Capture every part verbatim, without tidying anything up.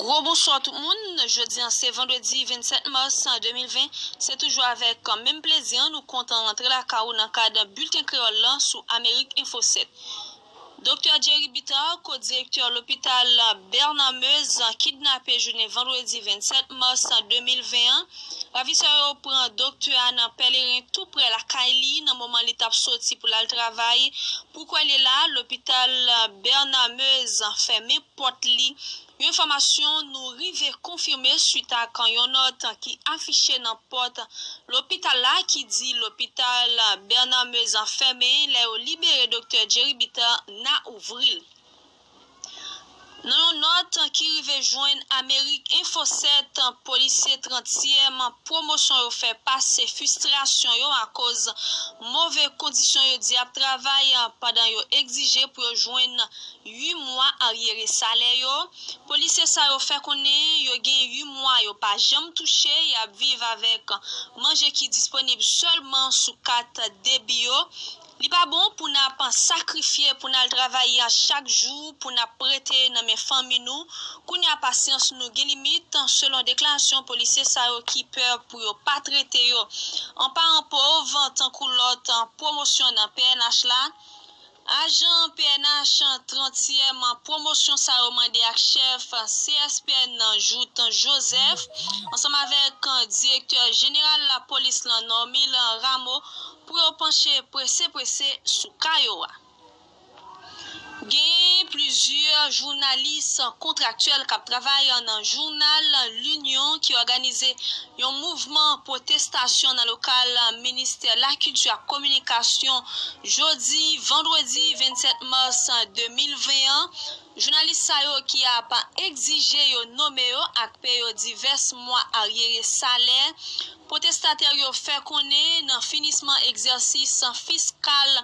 Gwo bonswa tout moun, jodi an se vandredi vennsèt mas de mil ven, se toujou avèk menm plezi an nou kontan rantre lakay ou nan kad bilten kreyòl lan sou Amerik Enfo sèt. Doktè Jerry Bitar, ko-direktè lopital Bernard Meuze, kidnape jounen vandredi vennsèt mas de mil ven an. Ravisè yo pran doktè a nan pèleren tou prè lakay li nan moman li t ap soti pou l al travay. Pou kwè l ye la, lopital Bernard Meuze fèmen pòt li. Yon enfòmasyon nou rive konfime swit ak yon nòt ki afiche nan pòt lopital la ki di lopital Bernard Meuze fèmen lè yo libere doktè Jerry Bitar n a ouvri l. Nan yon nòt ki rive jwenn Amerik Enfo sèt, polisye trantyèm pwomosyon yo fè pase fristrasyon yo akoz move kondisyon yo di y ap travay pandan yo egzije pou yo jwenn uit mwa aryere salè yo. Polisye sa yo fè konnen yo gen uit mwa yo pa janm touche, y ap viv avèk manje ki disponib sèlman sou kat debi yo. Li pa bon pou n ap sakrifye pou n al travay chak jou, pou n ap prete nan men fanmi nou. Kounye a pasyans nou gen limit, selon deklarasyon polisye sa yo ki pè pou yo pa trete yo an paran pòv tankou lòt pwomosyon nan P N H la. Ajan P N H trantyèm pwomosyon sa yo mande ak chèf C S P N nan Jouthe Joseph, ansanm avèk direktè jeneral lapolis lan Normil Rameau, pou yo panche prese prese sou ka yo a. Gen plizyè jounalis kontraktyèl k ap travay nan jounal L'Union ki òganize yon mouvman pwotestasyon nan lokal Ministè Lakilti ak Kominikasyon jodi vandredi vennsèt mas de mil ven an. Jounalis sa yo ki ap egzije yo nome yo ak peye yo divès mwa aryere salè. Pwotestatè yo fè konnen nan finisman egzèsis fiskal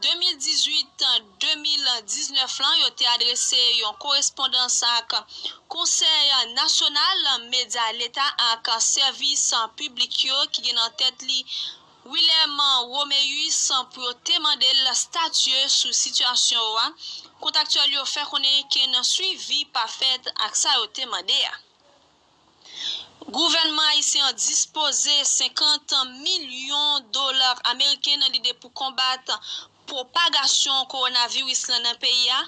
de mil dizuit de mil diznèf lan, yo te adrese yon korespondans ak Konsèy Nasyonal Medya Leta ak Sèvis Piblik yo ki gen nan tèt li Willem Roméus pou yo te mande l statye sou sitiyasyon yo a. Kontraktyèl yo fè konnen okenn swivi pa fèt ak sa yo te mande a. Gouvènman ayisyen an dispoze senkant milyon dola ameriken nan lide pou konbat pwopagasyon kowonaviris lan nan peyi a.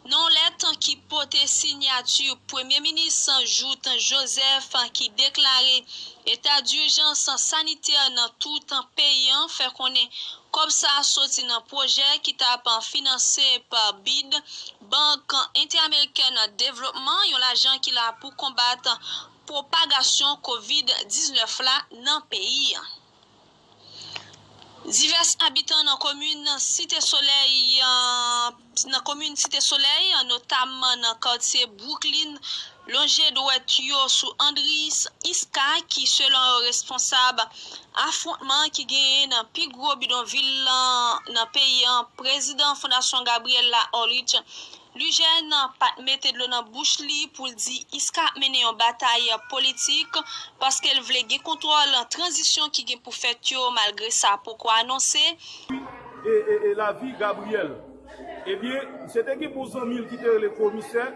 Nan yon lèt ki pote siyati Premye Minis Jouthe Joseph ki deklare eta dijans sanitè nan tout peyi an, fè konnen kòb sa a soti nan pwojè ki t ap finanse pa bid, Bank Entèamerikèn Devlopman, yon lajan ki la pou konbat pwopagasyon kovid diznèf la nan peyi an. Divès abitan nan komin Site Solèy, nan komin Site Solèy, notamman nan katye Brooklyn, lonje dwèt yo sou Andris Iska, ki, selon yo, responsab afwontman ki genyen nan pi gwo bidonvil lan nan peyi an. Prezidan Fondasyon Gabriel la, Orlich Lujèn pa t mete dlo nan bouch li pou l di Iska ap mennen yon batay politik paske l vle gen kontwòl tranzisyon ki gen pou fèt yo, malgre sa poko anonse. E, e, e lavi Gabriel. Ebyen, misye te gen bon zanmi l ki te rele Komisè.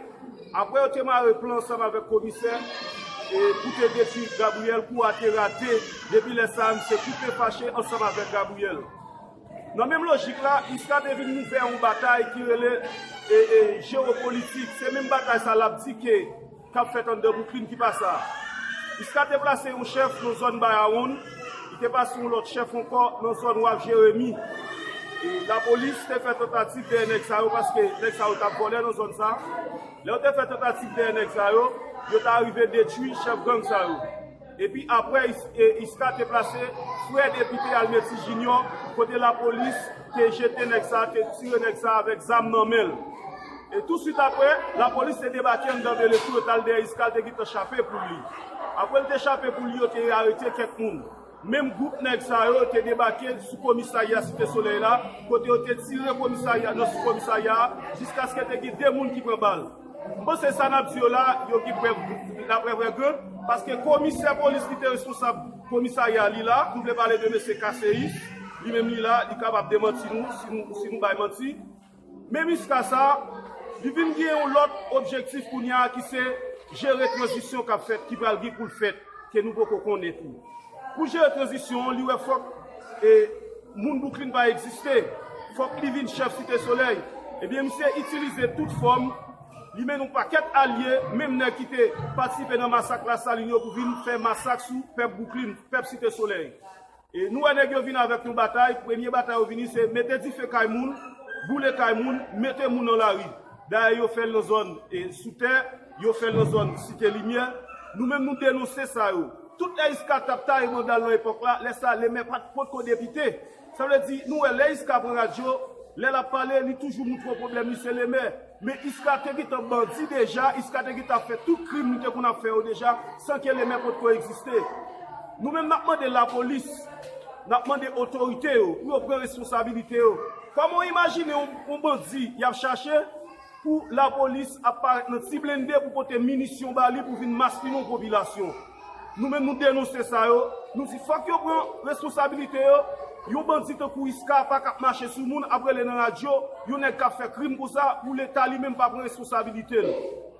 Apre yo te mare plan ansanm avèk Komisè e, pou te detwi Gabriel, kou a te rate. Depi lè sa a, misye koupe fache ansanm avèk Gabriel. Nan menm lojik la, Iska te vin ouvè yon batay ki rele e, e, jewopolitik. Se menm batay sa l ap di ke k ap fèt anndan Brooklyn ki pa sa. Iska te plase yon chèf nan zòn Bayawonn, li te plase yon lòt chèf ankò nan zòn Waf Jeremi. E, lapolis te fè tantativ dèyè nèg sa yo paske nèg sa yo t ap vòlè nan zòn sa. Lè yo te fè tantativ dèyè nèg sa yo, yo ta rive detwi chèf gang sa yo. Epi apre, Iska te plase frè depite Almeti Junior, kote lapolis te jete nèg sa, te tire nèg sa avèk zam nan men l. E touswit apre, lapolis te debake anndan Bele tou, yo t al dèyè Iska, l te gentan chape pou li. Apre l te chape pou li, yo te arete kèk moun. Menm gwoup nèg sa yo te debake sou komisarya Site Solèy la, kote yo te tire komisarya, nan sou komisarya a, jiskaske te gen de moun ki pran bal. M panse sa n ap di yo la, yo gen prèv, laprèv è gran, paske komisè polis ki te responsab komisarya a, li la, m vle pale de mesye Kaseyis, li menm li la, li kapab demanti nou si nou, si nou bay manti. Menm Iska sa, li vin gen yon lòt objektif kounye a ki se jere tranzisyon k ap fèt, ki pral gen pou l fèt, ke nou poko konnen tou. Pou jere tranzisyon an, li wè fòk e, moun Bouklin pa egziste. Fòk li vin chèf Site Solèy. Ebyen, misye itilize tout fòm, li mennen yon pakèt alye, menm nèg ki te patisipe nan masak Lasalin yo pou vin fè masak sou pèp Bouklin, pèp Site Solèy. E nou wè nèg yo vin avèk yon batay, premye batay yo vini se mete dife kay moun, boule kay moun, mete moun nan lari. Dayè yo fè l nan zòn e sou tè, yo fè l nan zòn Site Limyè. Nou menm nou denonse sa yo. Tout lè Iska t ap taye banda l nan epòk la, lè sa Lemè pa t potko depite. Sa vle di, nou wè lè Iska pran radyo, lè l ap pale, li toujou moutre w pwoblèm li se Lemè. Men Iska te gentan bandi deja, Iska te gentan ap fè tout krim li te konn ap fè yo deja, san ke Lemè potko egziste. Nou menm n ap mande lapolis, n ap mande otorite yo pou yo pran responsabilite yo. Kòman w imajine yon, yon bandi y ap chache pou lapolis ap parèt nan ti blende pou pote minisyon ba li pou vin maspinen yon popilasyon? Nou menm nou denonse sa yo, nou di fòk yo pran responsabilite yo. Yon bandi tankou Iska pa k ap mache sou moun, ap rele nan radyo, yon nèg k ap fè krim konsa, pou Leta li menm pa pran responsabilite l.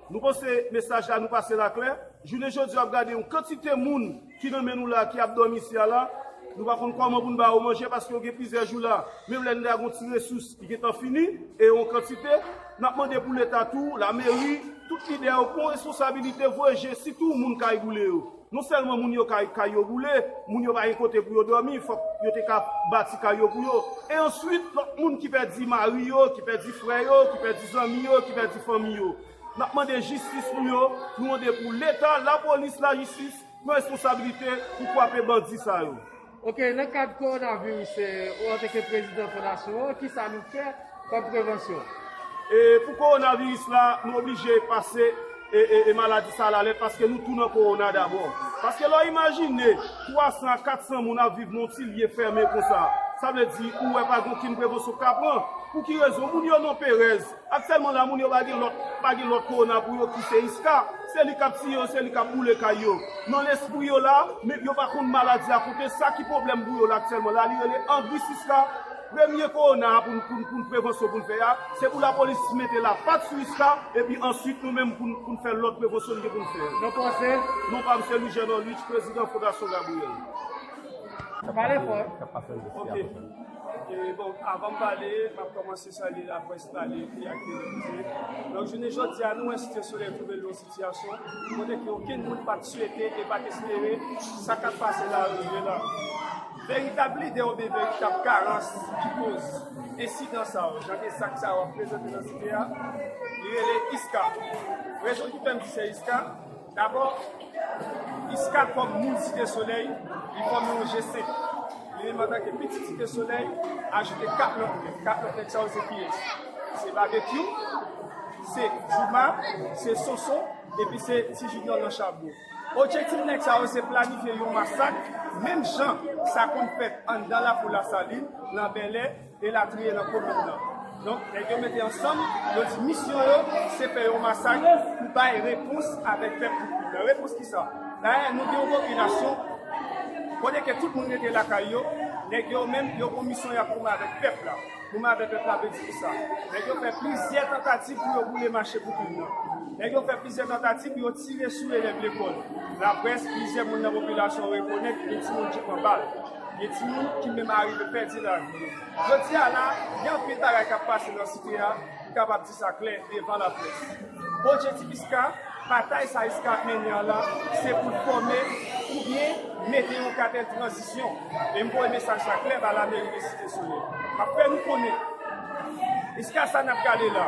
Nou panse mesaj la nou pase l aklè. Jounen jodi a w ap gade yon kantite moun ki nan men nou la ki ap dòmi isi a la. Nou pa konn kòman pou n ba yo manje paske yo gen plizyè jou la. Menm lè n ta gen yon ti resous, li gentan fini e yon kantite. N ap mande pou Leta tou, lameri, tout lidè yo pran responsabilite, voye je, sitou moun kay boule yo. Non sèlman moun yo kay, kay yo boule, moun yo pa gen kote pou yo dòmi, fòk yo te ka bati kay yo pou yo. E answit, lòt moun ki pèdi mari yo, ki pèdi frè yo, ki pèdi zanmi yo, ki pèdi fanmi yo. N ap mande jistis pou yo, nou mande pou Leta, lapolis, lajistis pran responsabilite pou kwape bandi sa yo. Ok, nan kad kowonaviris, eh, ou antanke prezidan fondasyon an, kisa nou fè kòm prevansyon? E pou kowonaviris la, nou oblije pase e, e, e maladi sa lalèt paske nou tou nan kowona dabò. Paske lè w imajine twa san a kat san moun ap viv nan yon ti lye fèmen konsa, sa vle di ou wè pa gen okenn prevansyon k ka pran. Pou ki rezon? Moun yo nan perèz. Aktyèlman la, moun yo pa gen lòt, pa gen lòt kowona pou yo ki se Iska. Se li k ap tiye yo, se li k ap boule kay yo. Nan lespri yo la, men yo pa konn maladi a kote. Sa ki pwoblèm pou yo la aktyèlman la, li rele Andris Iska. Premye kowona a pou n, pou n, pou n prevansyon pou n fè a, se pou lapolis mete lapat sou Iska, epi answit nou menm pou n, pou n fè lòt prevansyon n gen pou n fè. Non pa se? Non pa m se Louis Jean Norwich, prezidan Fondasyon Gabriel. Pale fò. Ok. E, bon, avan m pale, m ap kòmanse salye laprès, pale, epi ak televize. Donk, jounen jodi a, nou wè Site Solèy twouve l nan yon sitiyasyon kote ke okenn moun pa t swete e pa t espere sa k ap pase la rive la. Veritab lidè oubyen veritab karans ki koz ensidan sa yo, jan de zak sa yo ap prezante nan site a, li rele Iska. Rezon ki fè m di se Iska, dabò, Iska kòm moun Site Solèy, li fòme yon G senk. Li menm antanke pitit Site Solèy, ajoute kat lòt nèg. Kat lòt nèg sa yo se kiyès? Se Babekyou, se Jouma, se Sonson, epi se Ti Jinyò nan Chabon. Objektif nèg sa yo se planifye yon masak, menm jan sa konn fèt anndan lakou Lasalin, nan Bèlè, elatriye nan komin nan. Donk, nèg yo mete ansanm, yo di misyon yo, se fè yon masak pou bay repons avèk pèp Bouklin nan. Repons kisa? Dayè, nou gen yon popilasyon, kote ke tout moun rete lakay yo, nèg yo menm, yo gon misyon y ap goumen avèk pèp la. Goumen avèk pèp la vle di kisa? Nèg yo fè plizyè tantativ pou yo boule mache Bouklin nan. Nèg yo fè plizyè tantativ pou yo tire sou elèv lekòl. Laprès, plizyè moun nan popilasyon rekonèt gen timoun ki pran bal. Gen timoun ki menm arive pèdi lavi yo. Jodi a la, gen anpil bagay k ap pase nan site a, m kapab di sa klè devan laprès. Objektif Iska, batay sa Iska ap mennen an la, se pou l fòme oubyen mete yon katèl tranzisyon. E m voye mesaj sa klè ba lameri de Site Solèy. M ap fè nou konnen, Iska sa n ap gade la,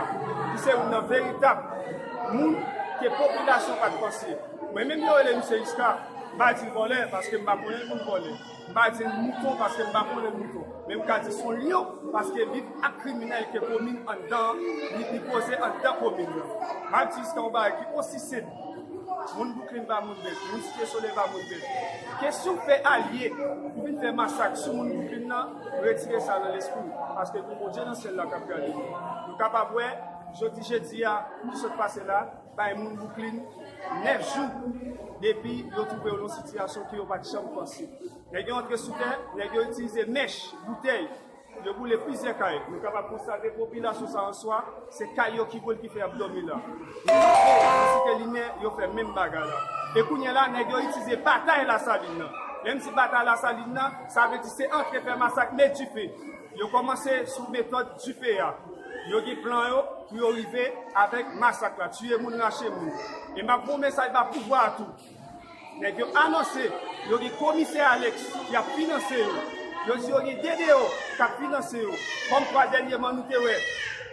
li se youn nan veritab moun ke popilasyon pa t panse. Mwen menm yo rele misye Iska, m pa di l vòlè, paske m pa konnen l pou l vòlè. M pa di l mouton, paske m pa konnen l mouton. Men m ka di s on lyon, paske viv ak kriminèl ke komin anndan an, li, li poze anndan komin nan. M ap di Iska yon bagay ki osi senp. Moun Bouklin pa moun bèt, moun Site Solèy pa moun bèt. Kesyon fè alye pou vin fè masak sou moun Bouklin nan, retire sa nan lespri w, paske gen Bondye nan syèl la k ap gade nou. Nou kapab wè, jodi jedi a, ki sot pase la, bay moun Bouklin nèf jou depi yo twouve yo nan sitiyasyon ke yo pa t janm panse. Nèg yo antre sou tè, nèg yo itilize mèch, boutèy, Yo boule plizyè kay. Nou kapab konstate popilasyon sa an swa, se kay yo ki boule ki fè y ap dòmi la. Nou site limyè, yo fè menm bagay la. E kounye a la, nèg yo itilize batay Lasalin nan. Lè m di batay Lasalin nan, sa vle di se antre fè masak, met dife. Yo kòmanse sou metòd dife a. Yo gen plan yo pou yo rive avèk masak la, tiye moun, rache moun. E m ap voye mesaj ba pouvwa a tou. Nèg yo anonse yo gen komisè Alex ki ap finanse yo. Yo di yo gen D D O k ap finanse yo. Kòmkwa dènyèman nou te wè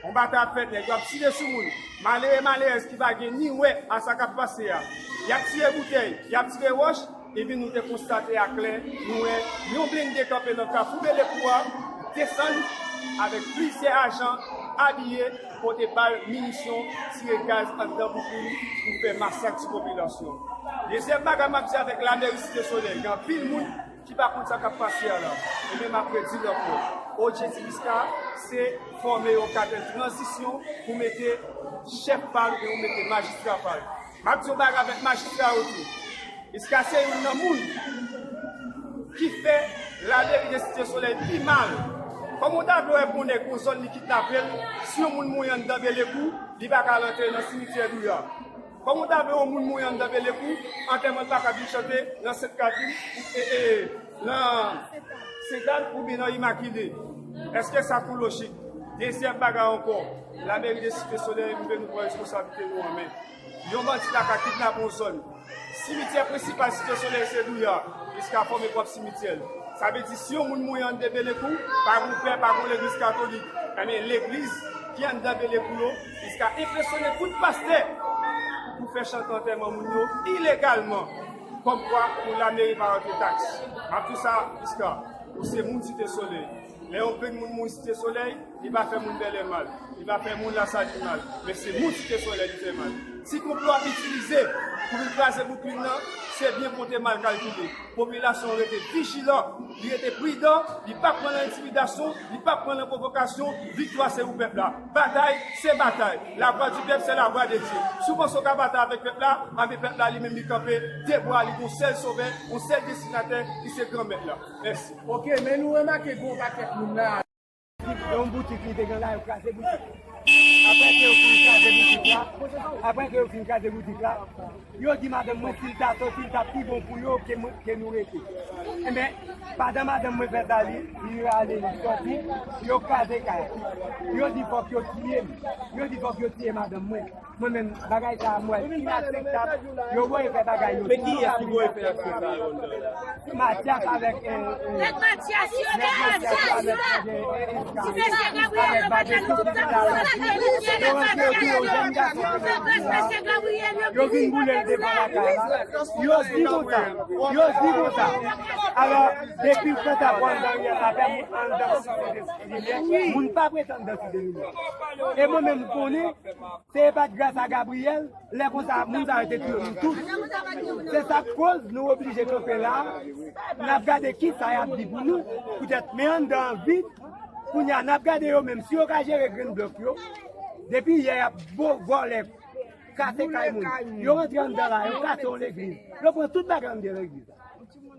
yon batay ap fèt, nèg yo ap tire sou moun. Malere, malerèz ki pa gen ni wè a sa k ap pase a. Y ap tire boutèy, y ap tire wòch, epi nou te konstate aklè, nou wè yon blende kanpe nan Kafou Belekou a, desann avèk plizyè ajan abiye, pote bal, minisyon, tire gaz anndan Bouklin pou fè masak ti popilasyon. Dezyèm bagay m ap di avèk lameri Site Solèy, gen anpil moun ki pa konn sa k ap pase a la. Ebyen, m ap redi l ankò. O J Dibisca se fòme yon katèl tranzisyon pou mete chèf pa l oubyen pou mete majistra pa l. M ap di yon bagay avèk majistra yo tou. Iska se youn nan moun ki fè lameri de Site Solèy pi mal. Kòman w ta vle wè pou yon nèg yon zòn li kidnape l, si yon moun mouri anndan Belekou, li pa ka al antere nan simityè Douya? Kòman w ta vle yon moun mouri anndan Belekou, antèman l pa ka vin chante nan Sent Katrin, e, e, nan Sentàn oubyen nan Imakile? Èske sa gon lojik? Dezyèm bagay ankò, lameri de Site Solèy, m vle nou pran responsablite nou an men. Yon bandi ta ka kidnape yon zòn. Simityè prensipal Site Solèy se Douya, jiska fòme pwòp simityè l. Sa vle di, si yon moun mouri anndan Belekou, pa gon pè, pa gon legliz katolik. Ebyen, legliz ki anndan Belekou yo, jiska enpresyone tout pastè pou fè chante antèman moun yo ilegalman. Kòmkwa pou lameri pa rantre taks. M ap di w sa, jiska ou se moun Site Solèy. Lè yon grenn moun mouri Site Solèy, li pa fè moun Bèlè mal, li pa fè moun Lasalin mal, men se moun Site Solèy li fè mal. Si konplo ap itilize pou vin kraze Bouklin nan, se byen konte mal kalkile. Popilasyon an rete vijilan, li rete pridan, li p ap pran nan entimidasyon, li p ap pran nan pwovokasyon. Viktwa se pou pèp la. Batay se batay. La voix du peuple, c'est la voix de Dieu. Si w panse w ka batay avèk pèp la, anben pèp la li menm li kanpe de bra, li gon sèl sovè, yon sèl destinatè, ki se Granmèt la. Mèsi. Ok, men nou remake gon pakèt moun la. Yon boutik li te gen la, yo kraze boutik. Apre ke yo fin kraze boutik la, apre ke yo fin kraze boutik la, yo di madanm mwen si l ta sòti, l t ap pi bon pou yo ke mwen, ke nou rete. Enben, pandan madanm mwen fè sa, li, li rale, li sòti, yo kraze kay la. Yo di fòk yo tiye m. Yo di fòk yo tiye madanm mwen. Mwen menm, bagay sa a, mwen, inakseptab. Yo voye fè bagay yo. Men kiyès ki voye fè aksyon sa yo anndan la? Matyas avèk, eh, eh, Nèg Matyas yo, nèg Matyas yo, avèk, eh, eh, Ti mesye Gabriyèl yo pa t al tout tan pou sa ke nou fè nèg Matyas yo, nèg mesye Gabriyèl yo. Yo vin boule l devan lakay la. Yo di konsa, yo di konsa. Alò, depi kanta pou anndan Ariel la, fè moun anndan Site de Limyè, moun p ap ret anndan Site de Limyè. E mwen menm, m konnen, se pa t gras a Gabriyèl, lè konsa, moun sa yo te touye nou tout. Se sa k koz nou oblije kanpe la, n ap gade kisa y ap di pou nou, poutèt men anndan an vid, kounye a, n ap gade yo menm, si yo ka jere grenn blòk yo, depi yè y ap vo-, vòlè, kase kay moun. Yo rantre anndan la, yo kase yon legliz. Yo pran tout bagay anndan legliz la.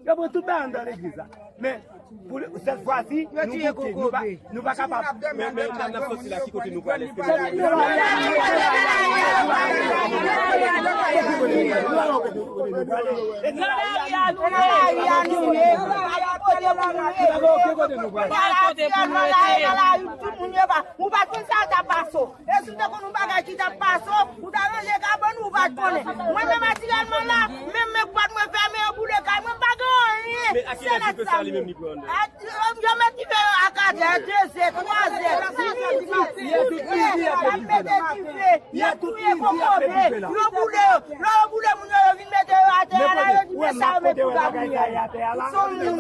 Yo pran tout bagay anndan legliz la. Men, pou sèt fwa si, nou bouke, nou pa, nou pa kapab. Men, men, n ap sòti la, ki kote nou prale? Èske nou Tout moun yo pa, ou pa t konn sa t ap pase w. E si w te konn yon bagay ki t ap pase w, ou ta ranje kabann ou, ou pa t konnen. Mwen menm aktyèlman la, menm men pòt mwen fèmen, yo boule kay mwen, m pa gen anyen. Men a kilè dife sa li menm li pran anndan? A, yo, yo met dife yo a kat zè, de zè, twa zè, midi, y ap mete dife, y ap touye kokobe, yo boule yo, lè yo boule moun yo, yo vin mete yo atè a la, yo di men sa yo met pou Gabriyèl. Son moun.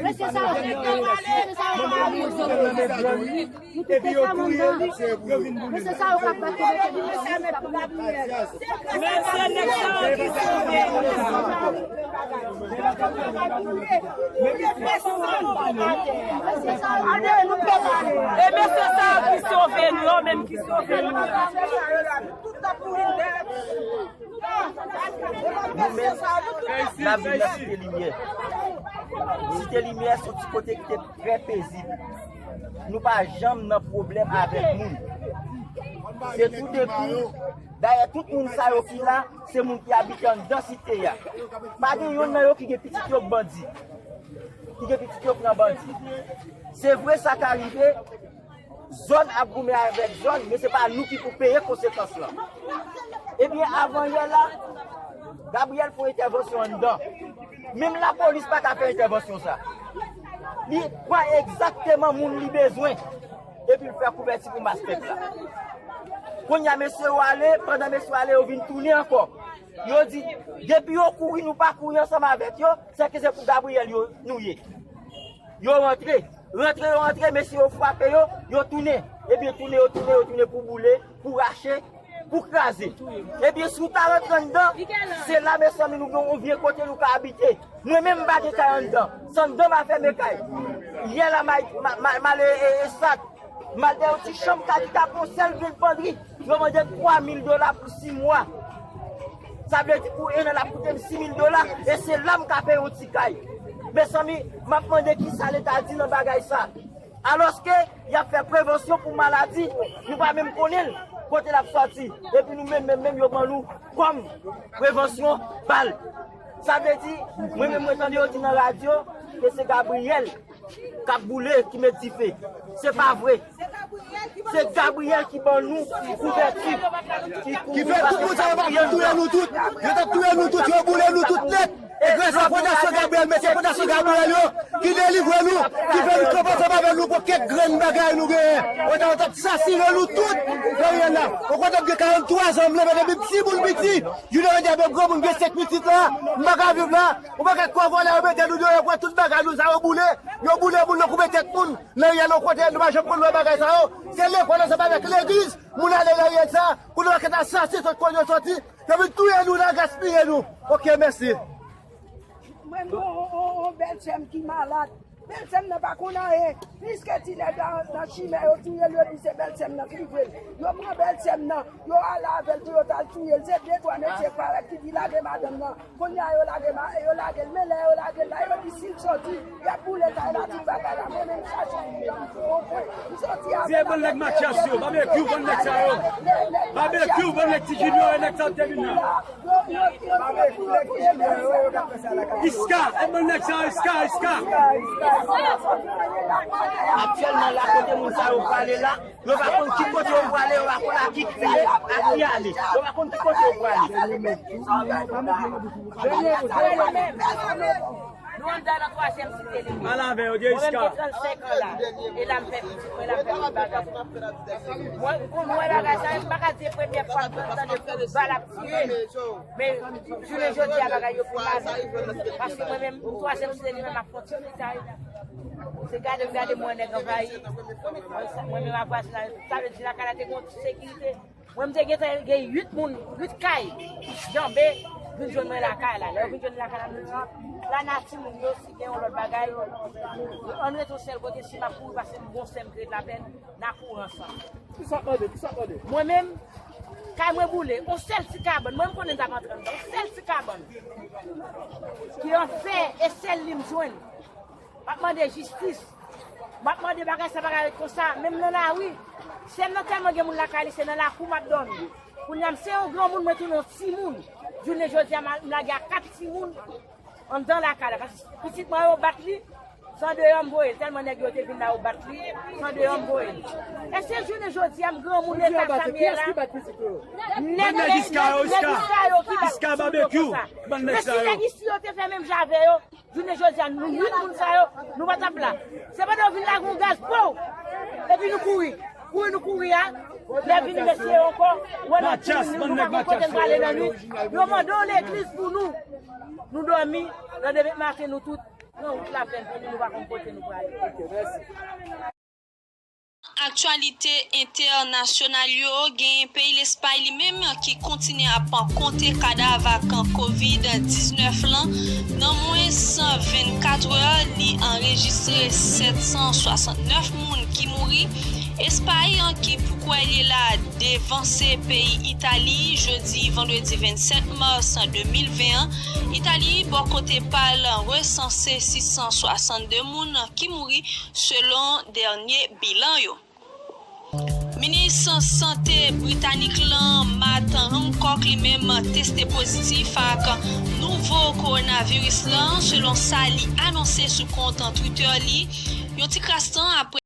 Mesye sa yo, mesye sa yo, mesye sa yo. Epi yo touye l, yo vin boule l. Mesye sa yo k ap bat yo, mesye nèg sa yo ki sove nou. E mesye sa yo ki sove nou, yo menm ki sove nou. Nou menm, n ap viv nan Site Limyè. Site Limyè se yon ti kote ki te trè pezib. Nou pa janm nan pwoblèm avèk moun. Se tou depi, dayè, tout moun sa yo ki la, se moun ki abite anndan site a. Pa gen yonn nan yo ki gen pitit yo bandi, ki gen pitit yo pran bandi. Se vre, sa ka rive, zòn ap goumen avèk zòn, men se pa nou ki pou peye konsekans lan. Ebyen, avan yè la, Gabriel fè yon entèvansyon anndan. Menm lapolis pa ka fè entèvansyon sa. Li pran egzakteman moun li bezwen, epi l fè kouvèti pou mas pèp la. Kounye a, mesye yo ale, pandan mesye yo ale, yo vin tounen ankò. Yo di, depi yo kouri, nou pa kouri ansanm avèk yo, sèke se pou Gabriel yo, nou ye. Yo rantre. Rantre, yo rantre, mesye yo frape yo, yo tounen. Ebyen, tounen, yo tounen, yo tounen pou boule, pou rache, pou kraze. Ebyen, si w ta rantre anndan, se la, mezanmi, nou gen yon vye kote nou ka abite. Mwen menm, m pa gen kay anndan. Se anndan m a fèmen kay. Yè la, m a, m a, m a, m a ale, e, e, Esat. M al dèyè yon ti chanm kay ki ta pran sèl vye pandri. Yo mande m twa mil dola pou sis mwa. Sa vle di pou en an, l ap koute m sis mil dola. E se la m ka peye yon ti kay. Mezanmi, m ap mande kisa Leta di nan bagay sa. Alòske, y ap fè prevansyon pou maladi, nou pa menm konnen l, kote l ap sòti. Epi nou menm, menm, menm, yo ban nou kòm prevansyon bal. Sa vle di, mwen menm, mwen tande yo di nan radyo ke se Gabriel k ap boule, ki met dife. Se pa vre. Se Gabriel ki ban nou kouvèti. Ki fè tout moun sa yo pa konn touye nou tout. Yo t ap touye nou tout, yo boule nou tout nèt. E gras a Fondasyon Gabriel, mesye Fondasyon Gabriel yo, ki delivre nou, ki fè nou kanpe ansanm avèk nou pou kèk grenn bagay nou genyen. Yo t ap, yo t ap sasinen nou tout nan riyèl la. Ou konn ap gen karanntwa zan, m leve depi m timoun piti. Jounen jodi a, menm granmoun gen senk pitit la, m pa ka viv la. Ou pa ka kwè vòlè yo mete nou deyò, yo pran tout bagay nou sa yo boule. Yo boule moun, yo koupe tèt moun. Nan riyèl, yon kote nou pa janm konn wè bagay sa yo. Se lekòl ansanm avèk legliz, moun ale nan riyèl sa, pou nou pa ka ta sase sot kote yo sòti. Yo vin touye nou la, gaspiye nou. Ok, mèsi. Mwen gen yon, yon, yon bèlsè m ki malad. Bèlsè m nan pa konn anyen. Pliske ti nèg la nan chimè, yo touye l, yo di se bèlsè m nan ki touye l. Yo pran bèlsè m nan, yo ale avè l pou yo t al touye l. Se de twa mesye parèt ki di lage madanm nan. Kounye a yo lage ma-, yo lage l, men lè yo lage l la, yo di si l sòti, y ap boule kay la, tout bagay la. Mwen menm chache moun nan, m pran yon pwen. M sòti avè l. Di e bann nèg Matyas yo, Babekyou, bann nèg sa yo. Babekyou, bann nèg Ti Jimyo, e nèg sa yo te vin nan. Iska, e bann nèg sa yo, Iska, Iska. Aktyèlman la, kote moun sa yo prale la, yo pa konn ki kote yo prale, yo pa konn a ki kriye, a ki ale. Yo pa konn ki kote yo prale. Nou anndan nan twazyèm site li. Al avè yo, Jessica. Mwen menm gen trannsenk an la. E la m fè pitit mwen, la m fè tout bagay. Mwen, pou mwen bagay sa, m pa ka di se premyè fwa m tande kout bal ap tire. Men jounen jodi a bagay yo pi mal. Paske mwen menm, twazyèm site li menm ap fè yon ti fritay. Se gade m gade m wè nèg anvayi. Mwen sa, mwen menm ap vwazinay, sa vle di lakay la te gen yon ti sekirite. Mwen m te gentan gen uit moun, uit kay janbe vin jwenn mwen lakay la. Lè yo vin jwenn lakay la, nou di, lanati moun yo, si gen yon lòt bagay, ann rete yon sèl kote, si m ap kouri pase m gon sè m ki ret lapèn, n a kouri ansanm. Kisa k mande? Kisa k mande? Mwen menm, kay mwen boule, yon sèl ti kabann, mwen m konnen m t ap antre anndan, yon sèl ti kabann ki an fè, e sèl li m jwenn. M ap mande jistis. M ap mande bagay sa pa ka ret konsa. Menm nan lari, sè m nan tèlman gen moun lakay li, se nan lakou m ap dòmi. Kounye a, m se yon granmoun, mwen tounen yon timoun. Jounen jodi a, m a, m lage a kat timoun anndan lakay la. Paske pitit mwen yo bat li, se andeyò m voye l. Tèlman nèg yo te vin la, yo bat li, se andeyò m voye l. E se jounen jodi a, m granmoun, leta sa m ye la. Nèg, nèg, nèg Iska yo ki bat pitit mwen konsa. Men si nèg isi yo te fè menm jan avè yo, jounen jodi a, nou uit moun sa yo, nou pa t ap la. Se pandan yo vin lage yon gaz, pow! Epi nou kouri. Kouri nou kouri a, lè vini mesye yo ankò, wè nou timoun yo, nou pa konn kote nou prale nan nwit. Yo mande yon legliz pou nou. Nou dòmi, nan demen maten nou tout pran wout lapèn pou nou, nou pa konn kote nou prale. Aktyalite entènasyonal yo, genyen peyi Lespay li menm ki kontinye ap konte kadav ak kovid diznèf lan. Nan mwens vennkat è, li anrejistre sèt san swasantnèf moun ki mouri Espay, ki pou kwè li la, devanse peyi Itali jodi vandredi vennsèt mas de mil ven an. Itali, bò kote pa l, resanse sis san swasann de moun ki mouri selon dènye bilan yo. Minis sante britanik lan, Matt Hancock, li menm teste pozitif ak nouvo kowonaviris lan, selon sa li anonse sou kont Twitter li, yon ti kras tan apre